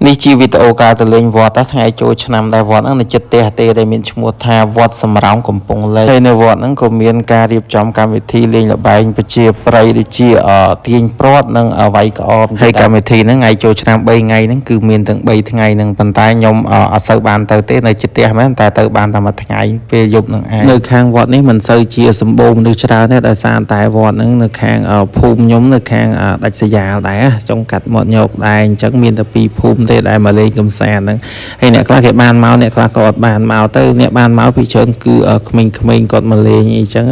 នេះជាវីដេអូការទៅលេងវត្តតែថ្ងៃចូលឆ្នាំដែលវត្តហ្នឹងនៅជិតផ្ទះទេដែលមានឈ្មោះថាវត្តសំរោងកំពង់លែហើយនៅវត្តហ្នឹងក៏មានការរៀបចំកម្មវិធីលេងល្បែងប្រជាប្រិយដូចជាទាញព្រ័ត្រនិងវាយក្អមហើយកម្មវិធីហ្នឹងថ្ងៃចូលឆ្នាំ3ថ្ងៃហ្នឹងគឺមានទាំង3ថ្ងៃហ្នឹងប៉ុន្តែខ្ញុំអត់សូវបានទៅទេនៅជិតផ្ទះមែនតែទៅបានតែមួយថ្ងៃពេលយប់ហ្នឹងឯងនៅខាងវត្តនេះមិនសូវជាសម្បូរមនុស្សច្រើនទេដោយសារតែវត្តហ្នឹងនៅខាងភូមិខ្ញុំនៅខាងដាច់ស្រយាលដែរចុងកាត់មាត់ញោកដែរអញ្ចឹងមានតែពីរភូមិទេដែលមកលេងកំសាន្តហ្នឹងហើយអ្នកខ្លះគេបានមកអ្នកខ្លះក៏អត់បានមកទៅអ្នកបានមកភាគច្រើនគឺក្មេងៗគាត់មកលេងអីចឹង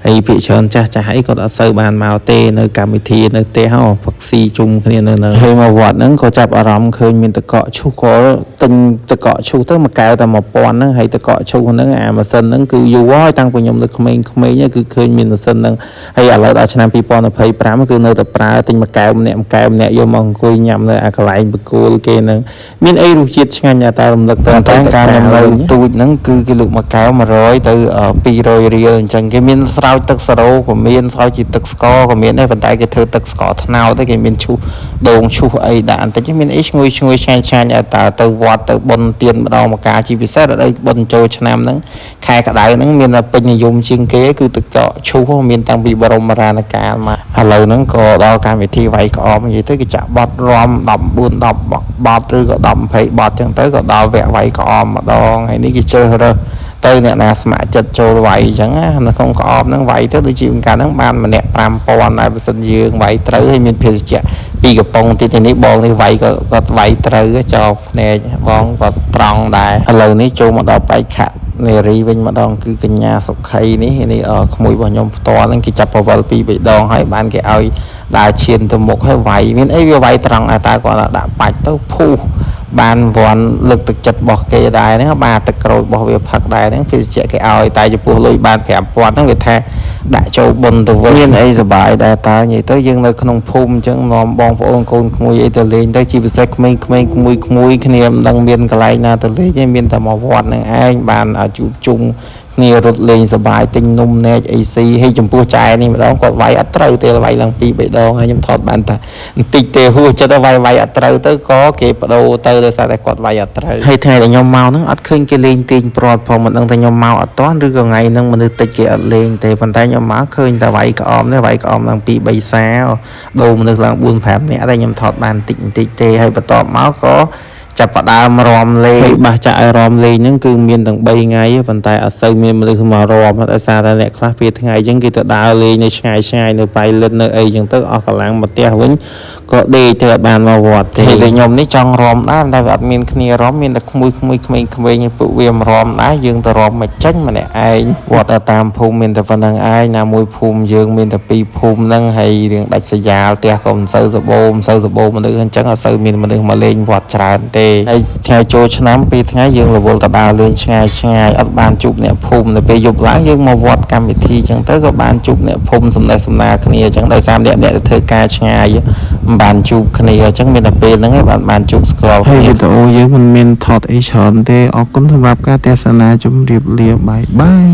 ហើយភាគច្រើនចាស់ចាស់អីគាត់អត់សូវបានមកទេនៅកម្មវិធីនៅផ្ទះហ៎ផឹកស៊ីជុំគ្នានៅហ្នឹងហើយមកវត្តហ្នឹងក៏ចាប់អារម្មណ៍ឃើញមានតកកឈូសក៏ទិញតកកឈូសទៅមួយកែវតែ1000ហ្នឹងហើយតកកឈូសហ្នឹងអាម៉ាស៊ីនហ្នឹងគឺយូរហើយតាំងពីខ្ញុំនៅក្មេងៗគឺឃើញមានម៉ាស៊ីនហ្នឹងហើយឥឡូវដល់ឆ្នាំ2025គឺនៅតែប្រើទិញមួយកែវម្នាក់មួយកែវម្នាក់យកមកអង្គុយញ៉ាំនៅអាកន្លែងបកគោលគេហ្នឹងមានអីរសជាតិឆ្ងាញ់តែរំលឹកទៅតែការខ្ញុំនៅទូចហ្នឹងគឺគេលក់មួយកែវ100ទៅ200រៀលអញ្ចឹងគេមានស្រោចទឹកសារ៉ូក៏មានស្រោចជាទឹកស្ករក៏មានដែរប៉ុន្តែគេធ្វើទឹកស្ករត្នោតទេគេមានឈូសដូងឈូសអីដាក់បន្តិចមានអីឈ្ងុយឈ្ងុយឆ្ងាញ់ឆ្ងាញ់ឲ្យតើទៅវត្តទៅបុណ្យទានម្ដងម្កាលជាពិសេសរដូវបុណ្យចូលឆ្នាំហ្នឹងខែក្តៅហ្នឹងមានតែពេញនិយមជាងគេគឺទឹកកកឈូសមានតាំងពីបរមរានកាលមកឥឡូវហ្នឹងក៏ដល់កម្មវិធីវាយក្អមនិយាយទៅគេចាក់បត់រំ14 10បត់ឬក៏10 20បត់ចឹងទៅក៏ដល់វគ្គវាយក្អមម្ដងហើយនេះគេជ្រើសរើសទៅអ្នកណាស្ម័គ្រចិត្តចូលវាយអញ្ចឹងណានៅក្នុងក្អមហ្នឹងវាយទៅដូចជាកាលហ្នឹងបានម្នាក់5000ដែរបើសិនយើងវាយត្រូវហើយមានភេសជ្ជៈពីរកំប៉ុងទៀតនេះបងនេះវាយក៏គាត់វាយត្រូវចោលភ្នែកបងគាត់ត្រង់ដែរឥឡូវនេះចូលមកដល់បេក្ខនារីវិញម្ដងគឺកញ្ញាសុខីនេះនេះក្មួយរបស់ខ្ញុំផ្ទាល់ហ្នឹងគេចាប់បវលពីរបីដងហើយបានគេឲ្យដើរឈានទៅមុខហើយវាយមានអីវាវាយត្រង់តែគាត់ដាក់បាច់ទៅភុះបានវ័នលើកទឹកចិត្តរបស់គេដែរហ្នឹងបាទទឹកក្រូចរបស់វាផឹកដែរហ្នឹងភេសជ្ជៈគេឲ្យតែចំពោះលុយបាន5000ហ្នឹងវាថាដាក់ចូលបុណ្យទៅវិញមានអីសប្បាយដែរតើនិយាយទៅយើងនៅក្នុងភូមិអញ្ចឹងនាំបងប្អូនកូនក្មួយអីទៅលេងទៅជាពិសេសក្មេងៗក្មួយក្មួយគ្នាមិនដឹងមានកន្លែងណាទៅលេងទេមានតែមកវត្តហ្នឹងឯងបានជួបជុំគ្នារត់លេងសប្បាយទិញនំនែកអីស៊ីហើយចំពោះចែនេះម្ដងគាត់វាយអត់ត្រូវទេវាយឡើង2 3ដងហើយខ្ញុំថតបានតែបន្តិចទេហួសចិត្តទៅវាយវាយអត់ត្រូវទៅក៏គេបដូរទៅដោយសារតែគាត់វាយអត់ត្រូវហើយថ្ងៃដែលខ្ញុំមកហ្នឹងអត់ឃើញគេលេងទាញព្រាត់ផងមិនដឹងថាខ្ញុំមកអត់ទាន់ឬក៏ថ្ងៃហ្នឹងមនុស្សតិចគេអត់លេងទេប៉ុន្តែខ្ញុំមកឃើញតែវាយក្អមនេះវាយក្អមឡើង2 3សាដូរមនុស្សឡើង4 5នាក់តែខ្ញុំថតបានបន្តិចបន្តិចទេហើយបន្ទាប់មកក៏ចាប់ផ្ដើមរំលេងបាសចាក់ឲ្យរំលេងហ្នឹងគឺមានទាំង3ថ្ងៃប៉ុន្តែអត់សូវមានមនុស្សមករំដោយសារតែអ្នកខ្លះពេលថ្ងៃអញ្ចឹងគេទៅដើរលេងនៅឆ្ងាយឆ្ងាយនៅបៃលិននៅអីអញ្ចឹងទៅអស់កម្លាំងមកផ្ទះវិញក៏ដេកទៅអត់បានមកវត្តទេហើយខ្ញុំនេះចង់រំដែរតែវាអត់មានគ្នារំមានតែក្មួយក្មួយក្មេងក្មេងពួកវាមករំដែរយើងទៅរំមកចាញ់ម្នាក់ឯងវត្តតាមភូមិមានតែប៉ុណ្្នឹងឯងណាមួយភូមិយើងមានតែពីរភូមិហ្នឹងហើយរៀងដាច់ស្រយាលផ្ទះក៏មិនសូវសបោមិនសូវសបោមនុស្សអញ្ចឹងអត់សូវមានមនុស្សមកលេងវត្តច្រើនទេហើយថ្ងៃចូលឆ្នាំពីរថ្ងៃយើងរវល់ទៅដើរលេងឆ្ងាយឆ្ងាយអត់បានជួបអ្នកភូមិនៅពេលយប់ឡើងយើងមកវត្តកម្មវិធីអញ្ចឹងទៅក៏បានជួបអ្នកភូមិសំណេះសំណាលគ្នាអញ្ចឹងដោយសារអ្នកអ្នកទៅធ្វើការឆ្ងាយមិនបានជួបគ្នាអញ្ចឹងមានតែពេលហ្នឹងឯងបានជួបស្គាល់ ហើយ គ្នា វីដេអូយើងមិនមានថតអីច្រើនទេអរគុណសម្រាប់ការទស្សនាជម្រាបលា bye bye.